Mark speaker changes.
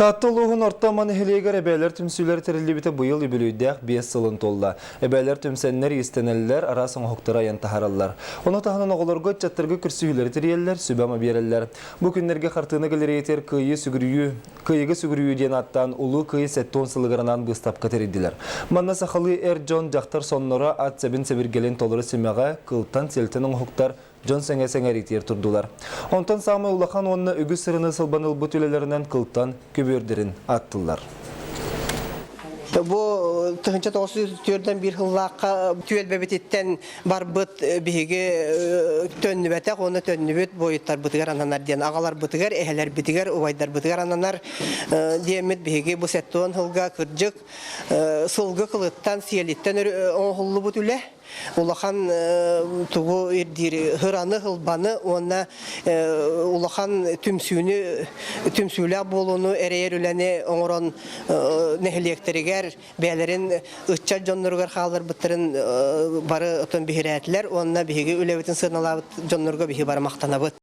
Speaker 1: Таатта улууһун Орто Амма нэһилиэгэр эбээлэр түмсүүлэрэ тэриллибитэ быйыл үбүлүөйдээх 5 сылын туолла. Эбээлэр түмсэннэр, иистэнэллэр, араас оҥоһуктары айан таһаараллар. Ону таһынан оҕолорго, ыччаттарга көрсүһүүлэри тэрийэллэр, сүбэ-ама биэрэллэр. Бу күннэргэ хартыына галереятыгар Кыайыы сүгүрүйүү, Кыайыыга сүгүрүйүү диэн ааттаан Улуу Кыайыы 70 сылыгар анаан быыстапка тэрийдилэр. Манна сахалыы эр дьон, дьахтар сонноро, ат сэбин сэбиргэлин толору симэҕэ, кылтан-сиэлтэн оҥоһуктар, дьон сэҥэ сэҥээриитигэр турдулар. Онтон саамай улахан уонна үгүс сырыны сылбан ылбыт үлэлэринэн кылтан көбүөрдэрин аттылар.
Speaker 2: Бу 1904 сыллаахха түөлбэбититтэн барбыт биһиги төннүбэтэх уонна төннүбүт буойуттарбытыгар ананар диэн аҕаларбытыгар, эһэлэрбитигэр, убайдарбытыгар ананар диэммит биһиги бу 70 сылга кырдьык сылгы кылыттан, сиэлиттэн оҥоһуллубут үлэ. Улахан тугу ирдиир һыраны, һылбаны уонна улахан түмсүүнү, түмсүүлээх буолууну эрэйэр үлэни оҥорон нэһилиэктэригэр бэйэлэрин ыччат дьонноругар хаалларбыттарын бары отон биһирээтилэр уонна биһиги үлэбитин сыаналаабыт дьоннорго биһи бары махтанабыт.